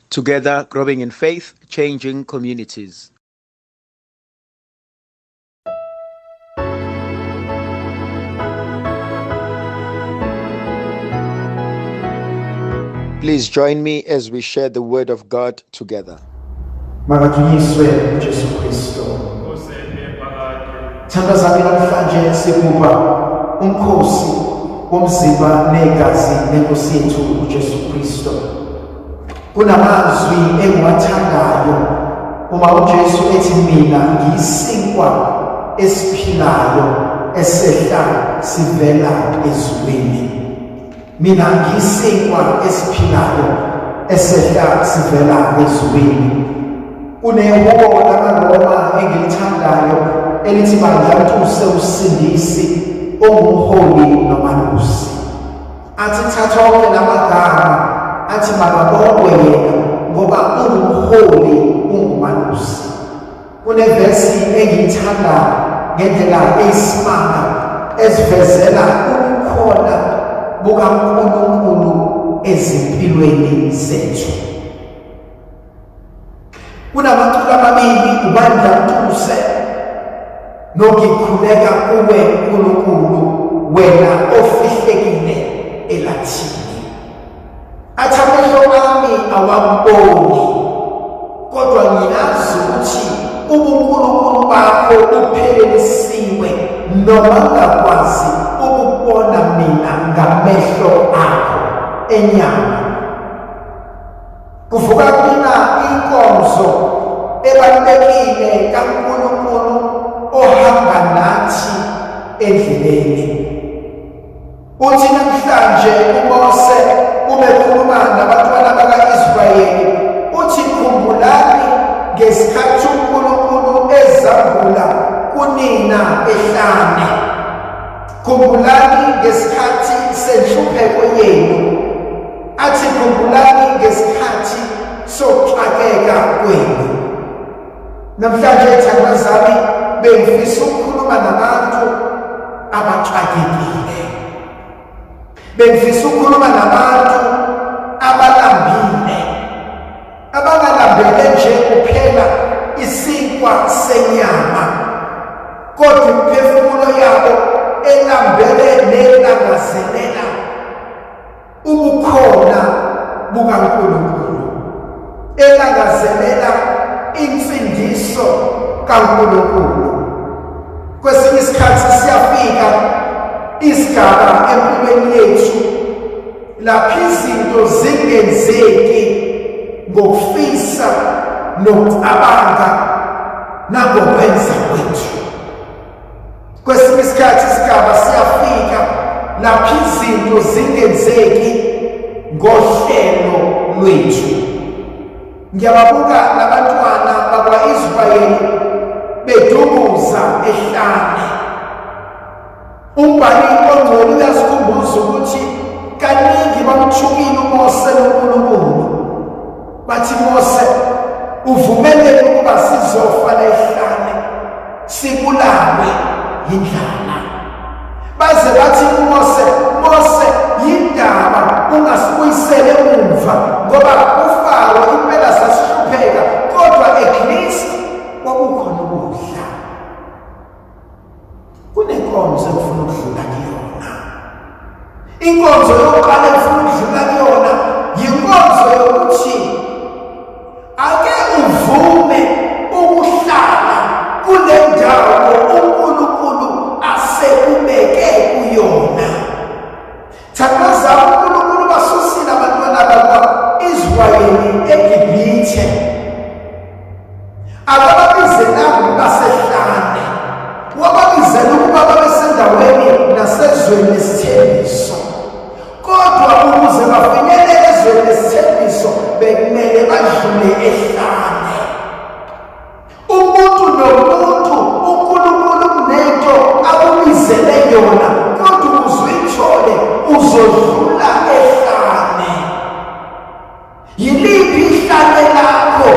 Together, growing in faith, changing communities. Please join me as we share the word of God together. Makadunyiswe uJesu Kristu. Thandazani namhlanje sigubha umkhosi womzimba negazi lenkosi yethu uJesu Kristu. Kunamazwi engiwathandayo uma uJesu ethi mina ngiyisinkwa esiphilayo esehla sivela ezulwini. Mina ngiyisinkwa esiphilayo esehla sivela ezulwini. Kunehubo lamaRoma engilithandayo elithi bandla mtuse usindisi ongumholi nomalusi. Athi thatha onke lamagama athi makabongwe yena ngoba ungumholi ungumalusi. Kunevesi engiyithanda ngendlela eyisimanga ezivezela ubukhona bukaNkulunkulu ezimpilweni zethu. Kunamaculo amabili uBandla Mtuse noNgikhuleka kuwe Nkulunkulu wena ofihlekile elathini. Athi amehlo ami awakuboni kodwa ngiyazi ukuthi ubuNkulunkulu bakho buphelelisiwe noma ngakwazi ukubona mina ngamehlo akho enyama. Kuvuka kumina inkonzo ebalulekile kaNkulunkulu ohamba nathi endleleni. Uthi namhlanje uMose ubekhuluma nabantwana baka-Israyeli, uthi khumbulani ngesikhathi uNkulunkulu ezambula kunina ehlane. Khumbulani ngesikhathi senhlupheko yenu. Athi khumbulani ngesikhathi sokuxakeka kwenu. Namhlanje ithandwa zami bengifisa ukukhuluma nabantu abaxakekile. Bengifisa ukukhuluma nabantu abalambile. Abangalambele nje kuphela isinkwa senyama. Kodwa imiphefumulo yabo elambele nelangazelela ubukhona bukaNkulunkulu elangazelela insindiso kaNkulunkulu. Kwesinye isikhathi siyafika isigaba empilweni yethu lapho izinto zingenzeki ngokufisa nokucabanga nangokwenza kwethu. Kwesinye isikhathi isigaba siyafika lapho izinto zingenzeki ngohlelo lwethu. Ngiyababuka labantwana bakwa-Israyeli bedubuza ehlane. Umbhali ongcwele uyasikhumbuza ukuthi kaningi bamthukile uMose noNkulunkulu. Bathi Mose uvumelele ukuba sizofa ehlane sibulawe yindlala. Baze bathi kuMose, Mose yindaba ungasibuyisele emumva ngoba uFaro impela sasihlupheka kodwa at least kwakukhona ukudla. Kunenkonzo engifuna ukudlula kuyona. Inkonzo yokuqala engifuna ukudlula kuyona yinkonzo yokuthi ake uvume ukuhlala kule ndawo uNkulunkulu asekubeke kuyona. Thandaza uNkulunkulu basusile abantwana bakwa-Israyeli eGibhithe. Akababizelanga ukuba sehlane, wababizela ukuba babe sendaweni nasezweni lesithembiso. Kodwa ukuze bafinyelele ezweni lesithembiso bekumele badlule ehlane. Umuntu nomuntu uNkulunkulu kunento akubizele yona kodwa ukuze uyithole uzodlula ehlane. Yiliphi ihlane lakho?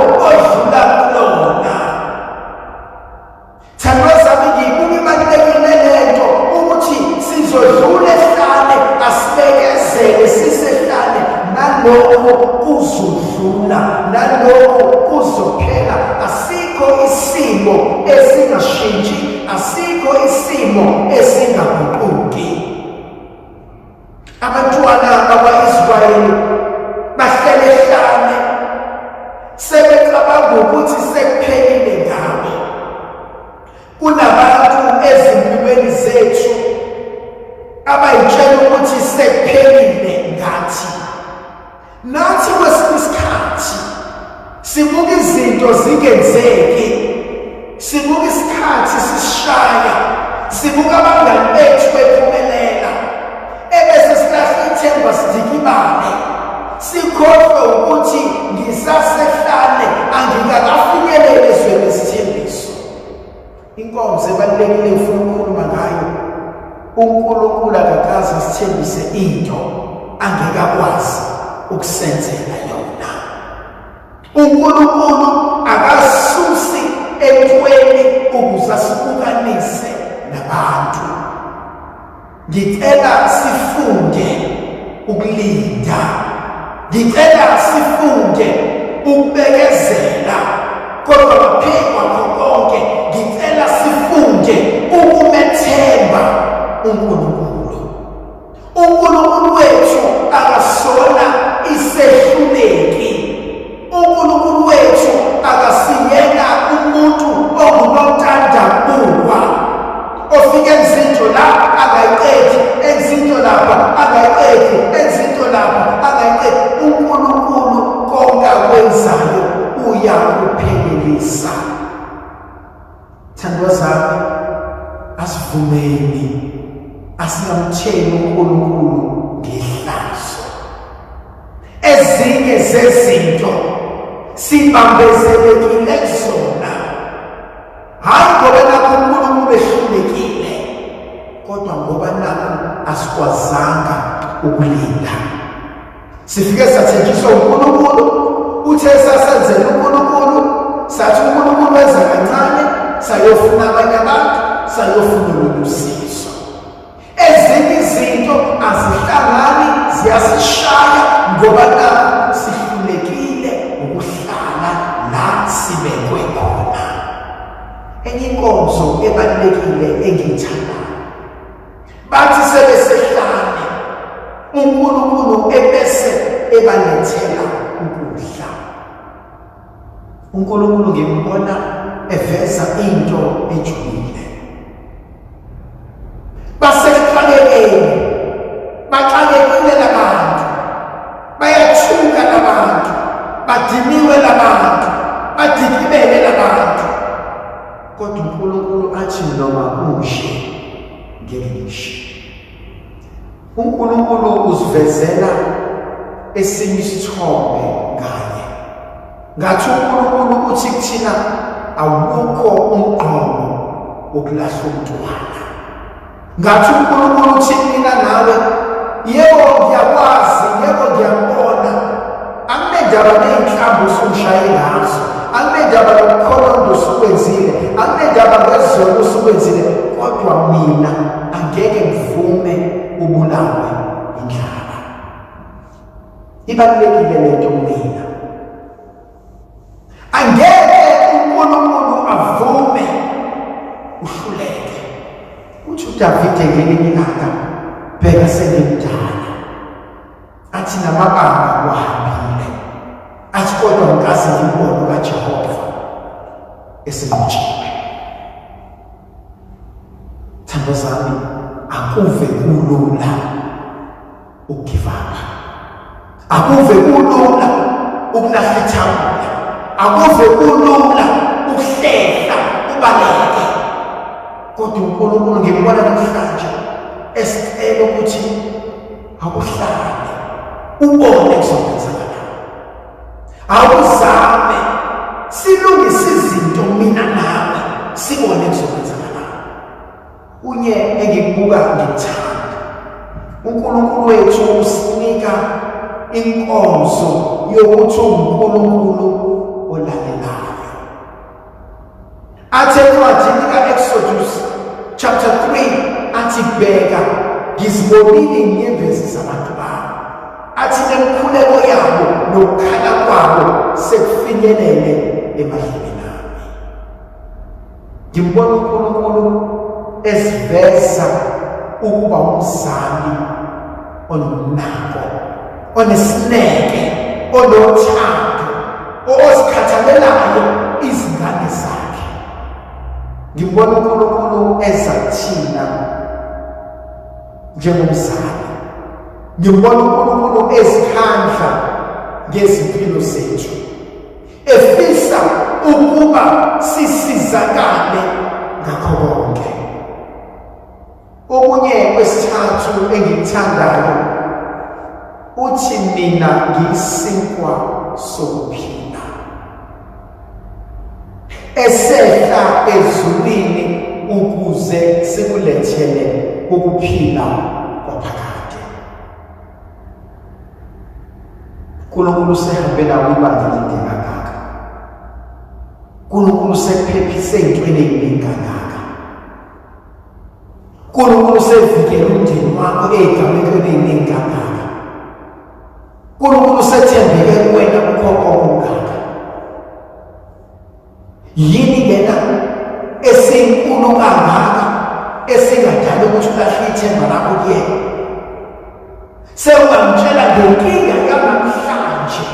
kuzodlula, nalokhu kuzophela. Asikho isimo esingashintshi, asikho isimo esingaguquki. Abantwana bakwa-Israyeli bahlele ehlane, sebecabanga ukuthi sekuphelile ngabo. Kunabantu ezimpilweni zethu abayitshela ukuthi sekuphelile ngathi. Nathi kwesinye isikhathi sibuka izinto zingenzeki, sibuka isikhathi sisishaya, sibuka abangani bethu bephumelela, ebese silahla ithemba sidikibale, sikhohlwe ukuthi ngisasehlane, angikakafinyeleli ezweni lesithembiso. Inkonzo ebalulekile ngifuna ukukhuluma ngayo, uNkulunkulu akakaze asithembise into angeke akwazi ukusenzela yona. UNkulunkulu akasusi entweni ukuze asibukanise nabantu. Ngicela sifunde ukulinda. Ngicela sifunde ukubekezela. Kodwa ngaphezu kwakho konke ngicela sifunde ukumethemba uNkulunkulu. UNkulunkulu wethu akasona isehluleki. UNkulunkulu wethu akasiyena umuntu ongunontandabukwa ofike enza into la angayiqedi, enza into lapha angayiqedi, enza into lapha angayiqedi. UNkulunkulu konke akwenzayo uyakuphelelisa. Thandwa zami, asivumeni asingamtheni uNkulunkulu ngehlazo. Ezinye zezinto sibambezelekile kuzona, hhayi ngoba nakho uNkulunkulu ehlulekile, kodwa ngoba nakho asikwazanga ukulinda. Sifike sathenjiswa uNkulunkulu, uthe sasenzela uNkulunkulu, sathi uNkulunkulu wenza kancane, sayofuna abanye abantu, sayofuna olunye usizo. Ezinye izinto azihlangani, ziyasishaya ngoba nakhu sihlulekile ukuhlala la sibekwe khona. Enye inkonzo ebalulekile engiyithandayo, bathi sebesehlane uNkulunkulu ebese ebalethela ukudla. uNkulunkulu ngimbona eveza into ejulile. Basekuxakekeni, baxakekile labantu, bayathuka labantu, badiniwe labantu, badikibele labantu, kodwa uNkulunkulu athi noma kunje ngeke ngishiye. UNkulunkulu usivezela esinye isithombe ngaye. Ngathi uNkulunkulu uthi kuthina awukho umgqomo wokulahla umntwana. Ngathi uNkulunkulu uthi mina nawe, yebo ngiyakwazi, yebo ngiyakubona, anginendaba ney'nhlambu osungishaye ngazo, anginendaba nokukhononda osukwenzile, anginendaba ngezono osukwenzile, kodwa mina angeke ngivume ubulawe indlala. Ibalulekile lento kumina. Angeke uNkulunkulu avume uhluleke. Uthi uDavide ngelinye ilanga, bheka sengimdala, athi namabanga wahambile, athi kodwa ngikaze ngimbone kaJehova esenqotshiwe. Thando zami, akuve kulula ukugive up, akuve kulula ukulahla ithawula, akuve kulula ukuhlehla ubaleke, kodwa uNkulunkulu ngimbona namhlanje esicela ukuthi akuhlale ubone kuzokwenzakala, awuzame silungise izinto mina nawe sibone kuzokwenzakala. Kunye engikubuka ngikuthanda, uNkulunkulu wethu usinika inkonzo yokuthi uNkulunkulu olalelayo. Athi encwadini ka-Exodus chapter 3, athi bheka ngizibonile inyembezi zabantu bami, athi nemikhuleko yabo nokukhala kwabo sekufinyelele emadlebeni ami. Ngimbona uNkulunkulu esiveza ukuba umzali onomnako, onesineke, onothando, ozikhathalelayo izingane zakhe. Ngibona uNkulunkulu eza kuthina njengomzali. Ngibona uNkulunkulu ezikhandla ngezimpilo zethu, efisa ukuba sisizakale ngakho konke. Okunye kwesithathu engikuthandayo uthi mina ngiyisinkwa sokuphila esehla ezulwini ukuze sikulethele ukuphila kwaphakade. uNkulunkulu usehambe nawe ibanga elide kangaka. uNkulunkulu usephephise ey'ntweni ey'ningi kangaka. uNkulunkulu usevikele umndeni wakho ey'gamekweni ey'ningi kangaka. uNkulunkulu usethembeke kuwena kukho konke okungaka. Yini lena esinkulu kangaka esingadala ukuthi ulahle ithemba lakho kuyena? Sewungamtshela ngenkinga yanamhlanje.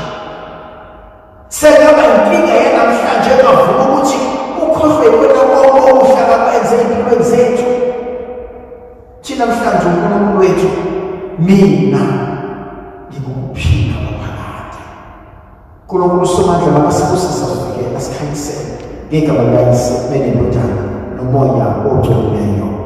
Sengaba inkinga yanamhlanje engavuma ukuthi ukhohlwe kwena konke okuhle akakwenze empilweni zethu. Thina namhlanje uNkulunkulu wethu mina ngikukuphila kwaphakade. uNkulunkulu uSomandla makasibusise asivikele asikhanyisele ngegama likayise benendodana nomoya ogcweleyo.